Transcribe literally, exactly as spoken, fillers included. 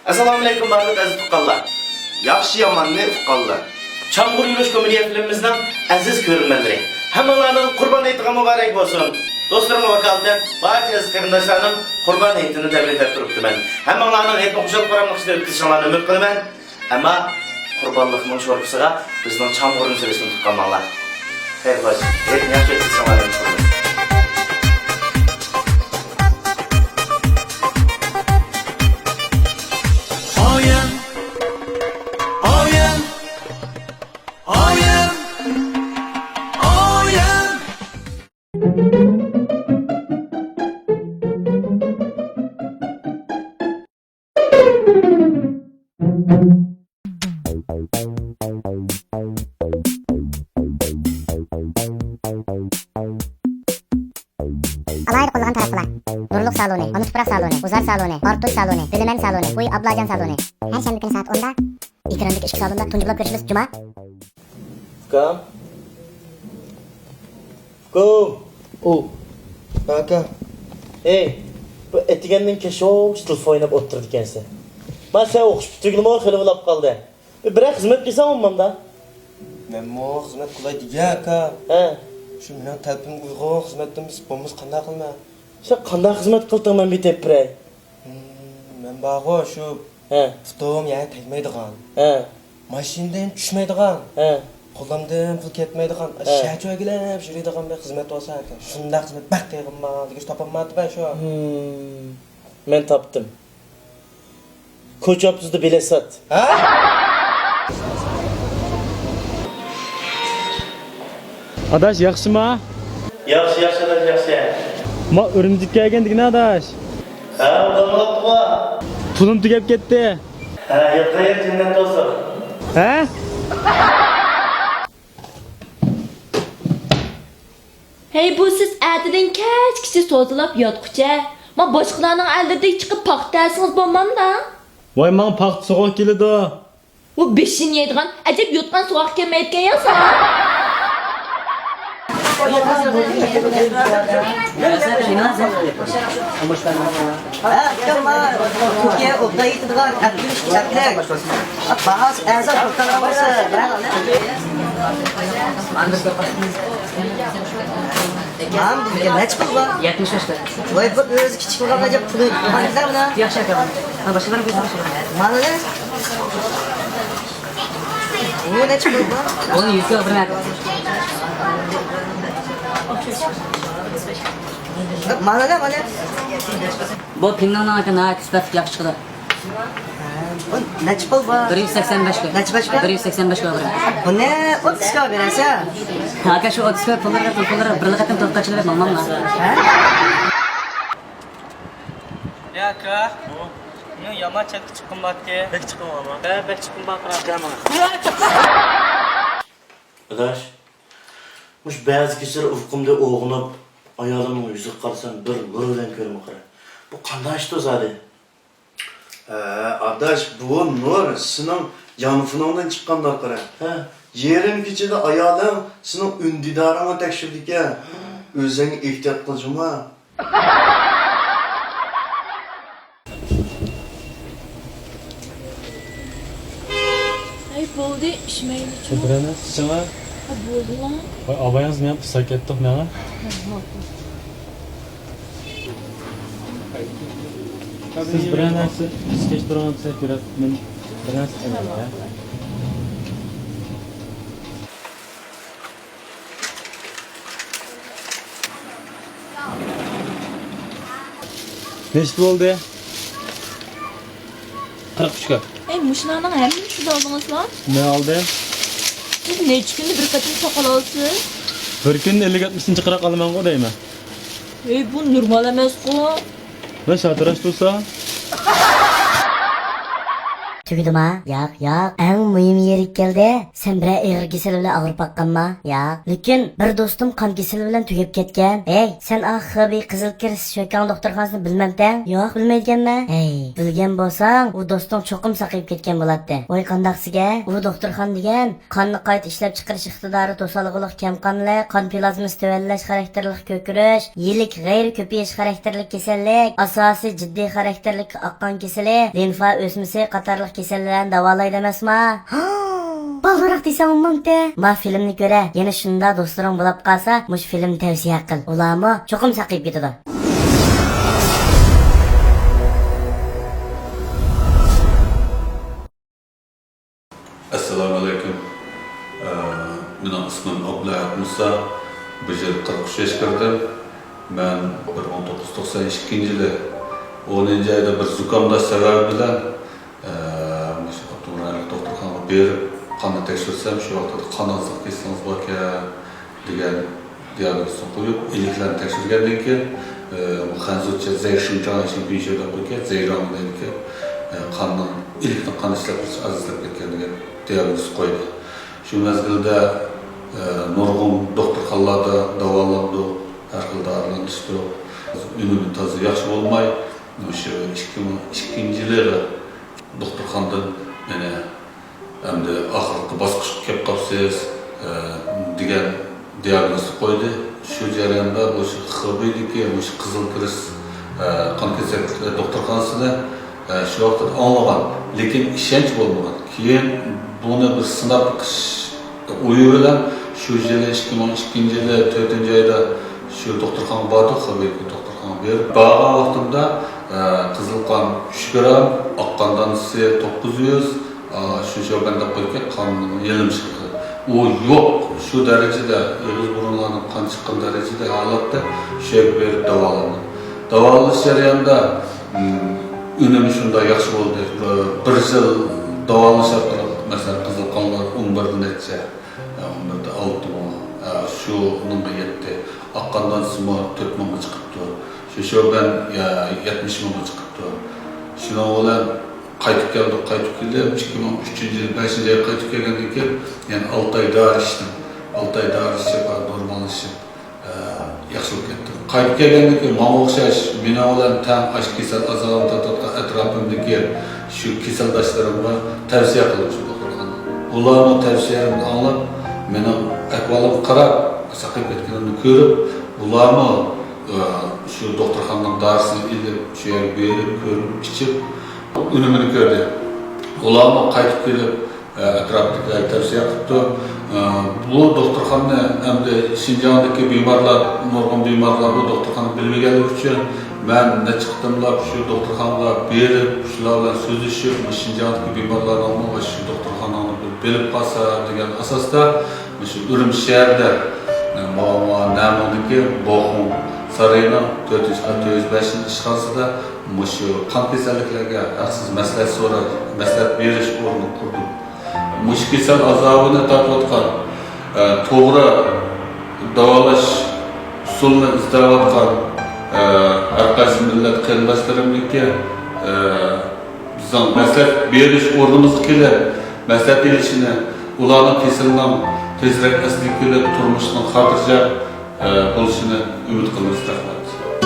ئەسسالامۇئەلەيكۇم، بارلىق ئەزىز تۇغقانلار، ياخشى ياماننى ئۇققانلار. چامغۇر يۈرۈش كومېدىيە فىلىمىمىزنىڭ ئەزىز كۆرۈرمەنلىرى، ھەممىڭلارنىڭ قۇربان ھېيتىغا مۇبارەك بولسۇن. دوستلىرىمغا ۋاكالىتەن بارچە ئەزىز قېرىنداشلارنىڭ قۇربان ھېيتىنى تەبرىكلەپ تۇرۇپتىمەن. ھەممىڭلارنىڭ ھېيتنى خۇشال-خۇراملىق ئىچىدە ئۆتكۈزۈشۈڭلارنى ئۈمىد قىلىمەن. ئەمما قۇربانلىقنىڭ شورپىسىغا بىزنىڭ چامغۇرنى سېلىشنى ئۇنتۇپ قالماڭلار. خەير خوش، ھېيتنى ياخشى ئۆتكۈزسەڭلار دەپ تىلەيمەن. ئويۇن، ئويۇن، ئويۇن، ئويۇن. ئالاھىدە قوللىغان تاراتقۇلار: نۇرلۇق سالونى، ئانا تۇپراق سالونى، ئۇزار سالونى، ئارتۇچ سالونى، بىلىمەن سالونى، ئۇي ئابلاجان سالونى. ھەر شەنبە كۈنى سائەت ئوندا ئېكراندىكى ئىككى سالوندا تۇنجى بولاپ كۆرۈشىمىز، جۇما. ئۇكام. ئۇكام. ئۇ. ئاكا. ھەي، بۇ ئەتىگەندىن كەچكىچە تېلېفون ئويناپ ئولتۇرىدىكەنسەن. ما سەن ئوقۇش پۈتتۈرگىلىمۇ خېلى بولاپ قالدى. بىرەر خىزمەت قىلساڭ بولمامدا؟ مەنمۇ خىزمەت قىلاي دېگەن ئاكا. ھە. شۇ مېنىڭ تەلىپىمگە ئۇيغۇن خىزمەتتىن بولمىسا قانداق قىلىمەن؟ سەن قانداق خىزمەت قىلدىڭ، مەن بىر تېپىپ بېرەي. ھىم، مەن بارغۇ، شۇ ھە. پۇتۇم يەرگە تەگمەيدىغان. ھە. ماشىنىدىن چۈشمەيدىغان. ھە. قولۇمدىن پۇل كەتمەيدىغان. ھە. شەچۈەگىلەپ يۈرىدىغان بىر خىزمەت بولسا ئىكەن. شۇنداق خىزمەت بەك قىيغىنما دېگۈچ تاپالمايتتىم شۇ. ھىم. مەن تاپتىم. كوچا ئاپتوبۇسىدا بېلەت سات. ھە؟ ئاداش، ياخشىما؟ ياخشى، ياخشى، ئاداش، ياخشى. ما ئۈرۈمچىگە كەلگەن دېگىنە، ئاداش. ھە، ئۇدام بولاپتىغۇ. پۇلۇم تۈگەپ كەتتى. ھە، ياتقان يەر جەننەت بولسۇن. ھە؟ ھەي، بۇ سىز ئەتىدىن كەچكىچە سوزۇلاپ ياتقۇچە، ما باشقىلارنىڭ ئەللىرىدەك چىقىپ پاختا تەرسىڭىز بولمامدا؟ ۋاي، ماڭا پاختا سوغۇق كېلىدۇ. ئۇ بېشىنى يەيدىغان ئەجەب يوتقان سوغۇق كەلمەيدىكەن يا ساڭا. ھە، ئۇكام، ما تۈكى ئوبدان يېتىدىغان ئەپلىك ئەپلىك. باھاسى ئەرزان توختالغان بولسا، بىرەر ئالە. مانا بىزگە نەچچە پۇل بار؟ يەتمىش بەش بار. ۋاي، بۇ ئۆزى كىچىك بولغان ئەجەب پۇلى. مانا بىزلەر مانا. ياخشى ئاكا. مانا باشقىلار بىر مانا. بۇ نەچچە پۇل بار؟ ئۇنى يۈز كىلو بىر مەن. مانا، مانا. بۇ پىڭنىڭنىڭ ئاكا ناھايىتى سۈپەتلىك ياخشى چىقىدۇ. بۇ نەچچە پۇل بۇ؟ بىر يۈز سەكسەن بەش كوي. نەچچە بەش كوي؟ بىر يۈز سەكسەن بەش كوي بۇ. بۇنى ئوتتۇز كوي بېرەرسەن. ئاكا، شۇ ئوتتۇز كوي پۇللىرىغا، پۇل پۇللىرىغا بىرلا قېتىم توختاپ چىقىپ ماڭماملا. ھە؟ يا ئاكا، مېنىڭ يامان چەتكە چىققۇم باركى. بەك چىققۇم بارمۇ؟ ھە، بەك چىققۇم بار. ئاداش، مۇشۇ بەزى كېچىلەر ئۇيقۇمدا ئويغىنىپ، ئايالىمنىڭ يۈزىگە قارىسام، بىر نۇر بىلەن كۆرۈنۈپ قالىمەن. بۇ قانداق ئىشتۇ زادى؟ ھە، ئاداش، بۇ نۇر سېنىڭ يانفونۇڭدىن چىققاندۇ قارا. ھە. يېرىم كېچىدە ئايالىڭ سېنىڭ ئۈندىدارىڭنى تەكشۈرىدىكەن. ئۆزۈڭ ئېھتىيات قىل جۇما. ھەي، بولدى، ئىچمەيلىچۇ. بىرەر نەرسە ئىچىڭە. ھە، بولدىلا. ۋاي، ئابايىڭىز مېنى قىستاپ كەتتۇق ماڭا. ھە، ماقۇل. سىز بىرەر نەرسە ئىچكەچ تۇرغان دېسە كېرەك، مەن بىر نەرسە ئىچىمەن. نەچچە بولدى؟ قىرىق ئۈچ كوي. ئەي، مۇشۇلارنىڭ ھەممىسىنى سىز ئالدىڭىزلا؟ مەن ئالدىم. سىز نەچچە كۈندە بىر قېتىم ساقال ئالىسىز؟ بىر كۈندە ئەللىك ئاتمىشىنچى قىراق ئالىمەنغۇ دەيمەن. ئەي، بۇ نورمال ئەمەسقۇ. مەن شاتىراش تۇرسا. تۈگىدىما؟ ياق، ياق. ئەڭ مۇھىم يېرىگە كەلدى. سەن بىرەر ئېغىر كېسەل بىلەن ئاغرىپ باققانما؟ ياق. لېكىن بىر دوستۇم قان كېسىلى بىلەن تۈگەپ كەتكەن. ھەي، سەن ئا خېبېي قىزىل كىرېست شۆكاڭ دوختۇرخانىسىنى بىلمەمتەڭ؟ ياق، بىلمەيدىكەنمەن. ھەي، بىلگەن بولساڭ، ئۇ دوستۇڭ چوقۇم ساقىيىپ كەتكەن بولاتتى. ۋاي، قانداقسىگە؟ ئۇ دوختۇرخانا دېگەن قاننى قايتا ئىشلەپچىقىرىش ئىقتىدارى توسالغۇلۇق، كەمقانلىق، قان پلازمىسى تۆۋەنلەش خاراكتېرلىك كۆكىرىش، يىلىك غەيرىي كۆپىيىش خاراكتېرلىك كېسەللىك، ئاساسىي جىددىي خاراكتېرلىك ئاق قان كېسىلى، لىمفا ئۆسمىسى قاتارلىق كېسەللەرنى داۋالايدۇ ئەمەسما؟ بالدۇراق دېسەڭ بولمامتى؟ ما فىلىمنى كۆرە، يەنە شۇنداق دوستلىرىڭ بولاپ قالسا، مۇشۇ فىلىمنى تەۋسىيە قىل. ئۇلارمۇ چوقۇم ساقىيىپ كېتىدۇ. ئەسسالامۇئەلەيكۇم. ئە، مېنىڭ ئىسمىم ئابدۇلئەھەد مۇسا. بۇ يىل قىرىق ئۈچ ياشقا كىردىم. مەن بىر مىڭ توققۇز يۈز توقسان ئىككىنچى يىلى ئونىنچى ئايدا بىر زۇكامداش سەۋەبى بىلەن، ئە، مۇشۇ ئاپتونوم رايونلۇق دوختۇرخانىغا بېرىپ، قاننى تەكشۈرسەم، شۇ ۋاقىتتا قان ئازلىق كېسىلىڭىز باركەن دېگەن دىياگنوزنى قويۇپ، ئىلىكلەرنى تەكشۈرگەندىن كېيىن، ئە، خەنزۇچە زەي شىڭجاڭ شىڭپىڭشۆ دەپ قويغان، زەيرۇڭ دېگەن، ئە، قاننىڭ، ئىلىكنىڭ قان ئىشلەپ تۇرۇشى ئازلاپ كەتكەن دېگەن دىياگنوز قويدى. شۇ مەزگىلدە، ئە، نۇرغۇن دوختۇرخانىلاردا داۋالاندۇق، ھەر خىل دارىلارنى ئىچتۇق. ئۈنۈمى تازا ياخشى بولماي، مۇشۇ ئىككى مىڭ ئىككىنچى يىلى دوختۇرخانىدىن مېنى ئەمدى ئاخىرقى باسقۇچقا كەپ قاپسىز، ئە، دېگەن دىياگنوزنى قويدى. شۇ جەرياندا مۇشۇ خېبېيدىكى مۇشۇ قىزىل كىرېست، ئە، قان كېسەك دوختۇرخانىسىنى، ئە، شۇ ۋاقىتتا ئاڭلىغان، لېكىن ئىشەنچ بولمىغان. كېيىن بۇنى بىر سىناپ بېقىش ئويى بىلەن شۇ يىلى، ئىككى مىڭ ئىككىنچى يىلى تۆتىنچى ئايدا شۇ دوختۇرخانىغا باردۇق، خېبېيدىكى دوختۇرخانىغا بېرىپ. بارغان ۋاقتىمدا، ئە، قىزىل قان ئۈچ گرام، ئاق قان دانىسى توققۇز يۈز، ئا، شۇ شوبەن دەپ قويۇپكەن، قاننىڭ يېلىنىشلىقى. ئۇ يوق، شۇ دەرىجىدە، ئېغىز بۇرۇنلاردىن قان چىققان دەرىجىدە ھالەتتە شۇ يەرگە بېرىپ داۋالاندىم. داۋالىنىش جەريانىدا، ئۈم، ئۈنۈمى شۇنداق ياخشى بولدى. بىر، بىر يىل داۋالىنىش ئارقىلىق، مەسىلەن، قىزىل قانلار ئون بىردە نەچچە، ئە، ئون بىردە ئالتە مىڭ، ئە، شۇنىڭغا يەتتى. ئاق قان دانىسىمۇ تۆت مىڭغا چىقىپتۇ. شۇ شوبەن، ئە، يەتمىش مىڭغا چىقىپتۇ. شۇنىڭ بىلەن قايتىپ كەلدۇق، قايتىپ كېلىپ، ئىككى مىڭ ئۈچىنچى يىل بەشىنچى ئايغا قايتىپ كەلگەندىن كېيىن، يەنە ئالتە ئاي دارى ئىچتىم. ئالتە ئاي دارى ئىچىپ، نورماللىشىپ، ئە، ياخشى بولۇپ كەتتىم. قايتىپ كەلگەندىن كېيىن ماڭا ئوخشاش مېنىڭ بىلەن تەڭ ئاشۇ كېسەل ئازابىنى تارتىۋاتقان ئەتراپىمدىكى شۇ كېسەلداشلىرىمغا تەۋسىيە قىلدىم شۇ دوختۇرخانىنى. ئۇلارمۇ تەۋسىيەمنى ئاڭلاپ، مېنىڭ ئەھۋالىمغا قاراپ، ساقىيىپ كەتكىنىمنى كۆرۈپ، ئۇلارمۇ، ئە، شۇ دوختۇرخانىنىڭ دارىسىنى ئېلىپ، شۇ يەرگە بېرىپ، كۆرۈپ، ئىچىپ، ئۈنۈمىنى كۆردى. ئۇلارمۇ قايتىپ كېلىپ، ئەتراپتىكىلەرگە تەۋسىيە قىپتۇ. بۇ دوختۇرخانىنى ئەمدى شىنجاڭدىكى بىمارلار، نۇرغۇن بىمارلار بۇ دوختۇرخانىنى بىلمىگەنلىكى ئۈچۈن، مەن نەچچە قېتىملاپ شۇ دوختۇرخانىغا بېرىپ، شۇلار بىلەن سۆزلىشىپ، مۇشۇ شىنجاڭدىكى بىمارلارنىڭمۇ مۇشۇ دوختۇرخانىنى بىر بىلىپ قالسا دېگەن ئاساستا، مۇشۇ ئۈرۈمچى شەھىرىدە، ماۋۇ نەمىڭدىكى بوخۇڭ سارىيىنىڭ تۆتىنچى قات تۆت يۈز بەشىنچى ئىشخانىسىدا مۇشۇ قان كېسەللىكلەرگە ھەقسىز مەسلىھەت سوراش، مەسلىھەت بېرىش ئورنى قۇردۇم. مۇشۇ كېسەل ئازابىنى تارتىۋاتقان، ئە، توغرا داۋالاش ئۇسۇلىنى ئىزدەۋاتقان، ئە، ھەر قايسى مىللەت قېرىنداشلىرىمنىڭكى، ئە، بىزنىڭ مەسلىھەت بېرىش ئورنىمىزغا كېلىپ، مەسلىھەت ئېلىشىنى، ئۇلارنىڭ كېسىلىنىڭ تېزرەك ئەسلىگە كېلىپ، تۇرمۇشىنىڭ خاتىرجەم، ئە، بولۇشىنى ئۈمىد قىلىمىز. رەھمەت.